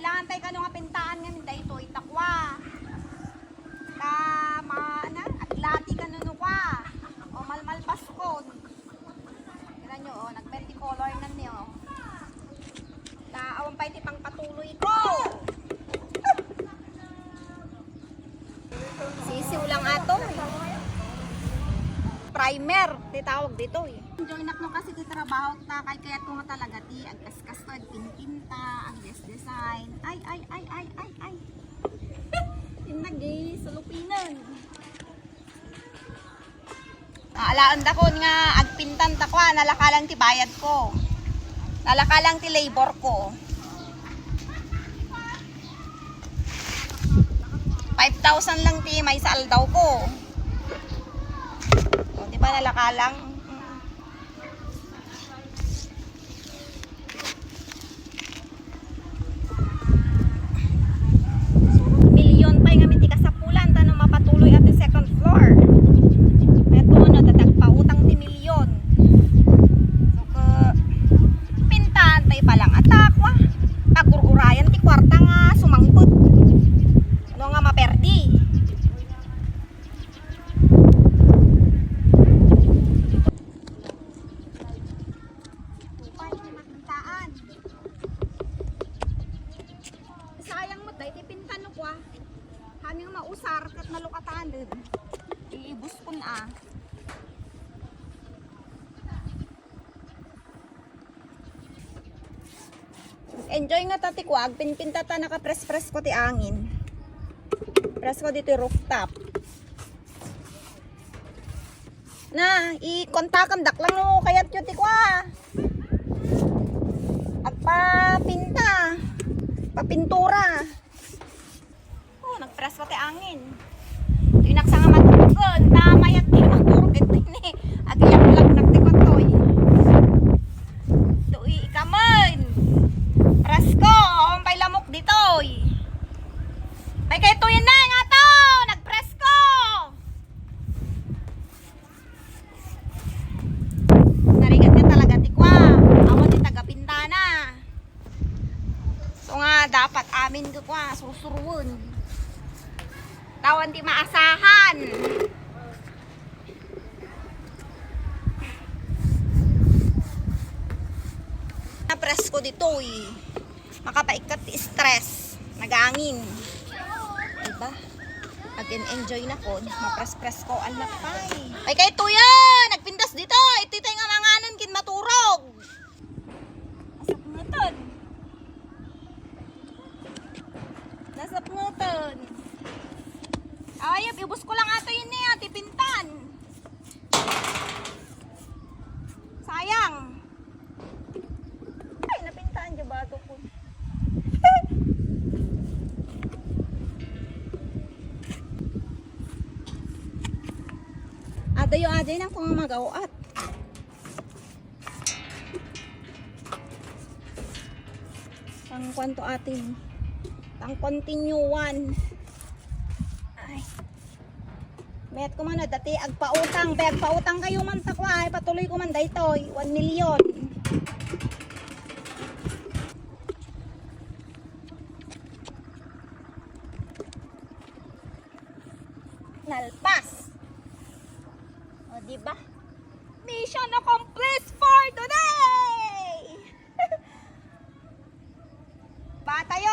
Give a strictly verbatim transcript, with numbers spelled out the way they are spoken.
Kailangan tayo kano nga pintaan ngamin daytoy, ta kua. Ta, ma-, na, aglati kano no kua. O, malmalpaskon. Kita nyo, o, nag-multicolor na niyo. Ta, awan pa iti pangpatuloy ko. Sisiw lang ato. Primer, ti tawag ditoy. Enjoy nak no kasi ti trabaho ta, kay kayat ko nga talaga ti agkaskas to, agpinpinta, agdes-design. Ay, ay, ay, ay, ay, ay. Tinagi, sulupinan. Alaen dakon nga agpintan ta kua, nalaka lang ti bayad ko. Nalaka lang ti labor ko. Five thousand lang ti maysa aldaw ko. O, di ba, nalaka lang? Milyon pay ngamin ti kasapulan ta no mapatuloy a ti second floor. Ket kuno, ta agpautang ti milyon. So, ke-, pintaan tay palang atakwa. Pagur-urayan ti kuarta nga sumangpet. No nga maperdi. Upay nga makintaan. Sayang met daytoy pintan no kua. Amin nga mausar ket nalukatan. Iibus kun a. Enjoy nga ta ti kua, agpinpinta ta, nakapresko ti angin. Presko ditoy rooftop. Na, i-kontakan dak lang no kayat yo ti kua. Agpapinta. Papintura. O, nagpresko ti angin. Ditoy naksa nga maturugen, ta mayat ti maturog iti ni. Agayaklag nak ti kutoy. Ditoy ikamen. Presko, awan pay lamok ditoy. Pay kay tuyen na, nga to, nagpresko. Narigat nga talaga ti kua. Awan ti tagapintana. So nga, dapat amin ko kua, sursurwen. Tawan ti maasahan. Napresko ditoy. Makapaikkat ti stress. Nagangin. Diba? Ag-enjoy na kon. Mapres-presko. Alak pay. Ay, kay tuya! Nagpintas dito! Iti tayo nga manganan kin maturog! Nasapngetan. Nasapngetan. Ayop, ibus ko lang ato yun niya, ti pintan. Sayang. Ay, napintaan di ba ito ko? Adayo, aday nang kung magawat. Pang kwanto atin. Pang continuan. Ay. Mayat ko man, dati agpautang. Pe, agpautang kayo man, takwa. Ay, patuloy ko man, daytoy. One million. Nalpas. O, di ba? Mission accomplished for today! Batayo!